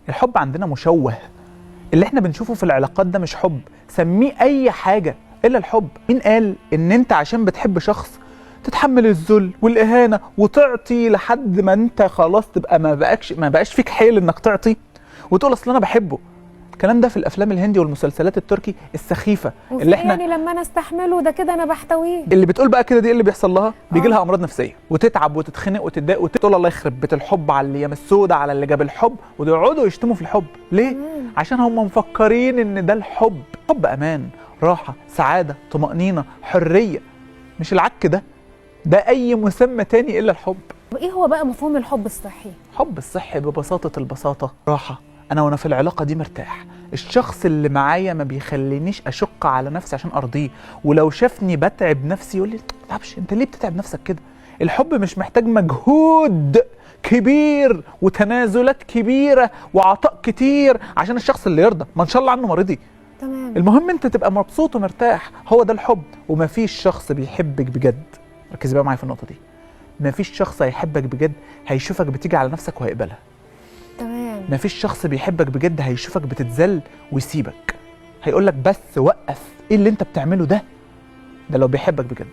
الحب عندنا مشوه. اللي احنا بنشوفه في العلاقات ده مش حب، سميه اي حاجة الا الحب. مين قال ان انت عشان بتحب شخص تتحمل الذل والاهانة وتعطي لحد ما انت خلاص تبقى ما بقاش فيك حيل انك تعطي وتقول اصل انا بحبه؟ الكلام ده في الافلام الهندي والمسلسلات التركي السخيفة اللي احنا يعني لما انا استحمله ده كده انا بحتويه. اللي بتقول بقى كده دي اللي بيحصل لها بيجي لها امراض نفسية وتتعب وتتخنق وتتضايق وتقول الله يخرب بيت الحب على الايام السوداء على اللي جاب الحب، ويقعدوا يشتموا في الحب. ليه؟ عشان هم مفكرين ان ده الحب. حب امان، راحة، سعادة، طمانينة، حرية، مش العك ده. ده اي مسمى تاني الا الحب. ايه هو بقى مفهوم الحب الصحي؟ الحب الصحي ببساطة البساطة راحة. انا وانا في العلاقة دي مرتاح، الشخص اللي معايا ما بيخلينيش اشق على نفسي عشان ارضية، ولو شافني بتعب نفسي يقول لي ما تتعبش، انت ليه بتتعب نفسك كده؟ الحب مش محتاج مجهود كبير وتنازلات كبيرة وعطاء كتير عشان الشخص اللي يرضى، ما ان شاء الله عنه مريضي. تمام. المهم انت تبقى مبسوط ومرتاح، هو ده الحب. ومفيش شخص بيحبك بجد، ركز بقى معايا في النقطة دي، مفيش شخص هيحبك بجد هيشوفك بتيجي على نفسك وهيقبلها. تمام. مفيش شخص بيحبك بجد هيشوفك بتتذل ويسيبك، هيقولك بس وقف، ايه اللي انت بتعمله ده؟ ده لو بيحبك بجد.